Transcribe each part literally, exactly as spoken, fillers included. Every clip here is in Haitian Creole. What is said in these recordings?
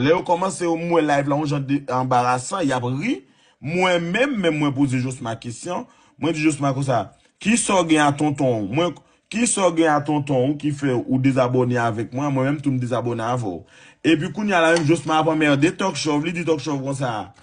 Lè yo kòmanse, yo m wè live la yon jan de anbarasan, y ap ri. Mwen menm, menm mwen poze Josma kesyon. Mwen di Josma konsa, kisa w gen a tonton w? Mwen, kisa w gen a tonton w ki fè ou dezabòne avèk mwen? Mwen menm tou m dezabòne avè w. Epi kounye a la menm Josma ap anmède Talk Show, li di Talk Show konsa,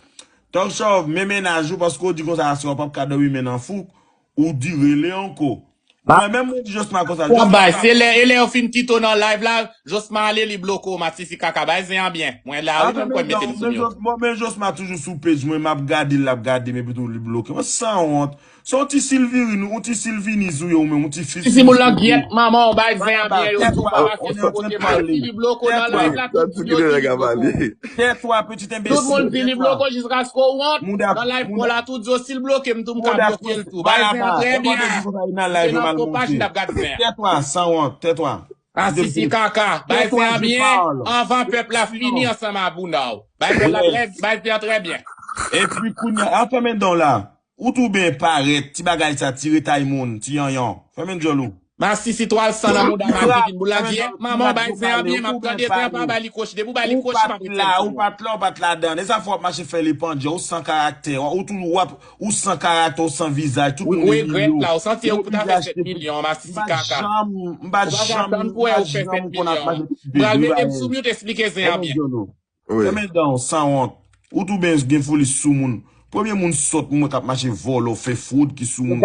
Talk Show, men mennaj ou, paske w di konsa, aswè w p ap ka dòmi men nan fouk, ou di rele ankò. Mwen menm, mwen di Josma konsa, w ap bay, se lè, e lè yo fin kite w nan live la, Josma ale, li bloke w, Masisi kaka, bay zen an byen. Mwen la, wi, mwen kwè mete l sou mute. Bon, men Josma toujou sou page mwen, m ap gade l, l ap gade m, epi tou li bloke. Mwen sanwont. Se yon ti Silvirin, yon ti Silviniz ou ye, ou menm, yon ti fis. Si moun lan gyèt manman w, bay zen an byen, yo di w pa pase sou kote m. Si li bloke w nan live la, tout moun yo di li bloke w. Tètwa, pitit enbesil. Tout moun di li bloke w jiskaske w wont. Nan live pou la, tout di w si l bloke m tou, m ka bloke l tou. Bay zen an trè byen. Se nan pwopaj n ap gad zen an. Tètwa, sanwont, tètwa. Masisi kaka, bay zen an byen, anvan pèp la fini ansanm a bouna w. Bay pèp la trè, bay zen an trè byen. Epi kounye a, fèmen dan w la. Ou tou byen parèt, ti bagay sa, ti retay moun, ti yanyan. Fèmen dyòl ou. Masisi twal san nan mouda Madikin, boul la vye. Manman w bay zen an byen, m ap tande zen an pa bay li kwochi. Depi w bay li kwochi, m ap retire l sou ou. Ou pa t la, ou pa t ladan. E sa fè w ap mache fè lepandye, ou san karaktè, ou tou w ap, ou san karaktè, ou san vizaj, tout moun regrèt la, ou santi ou pou ta fè sèt milyon, Masisi kaka. M pa janm, m pa janm, m pa janm konn ap mache. M pral mete m sou mute, esplike zen an byen. Fèmen dan w, sanwont. Ou tou byen gen foli sou moun. Premye moun sòt mwen k ap mache vòlò, fè fwod ki sou moun.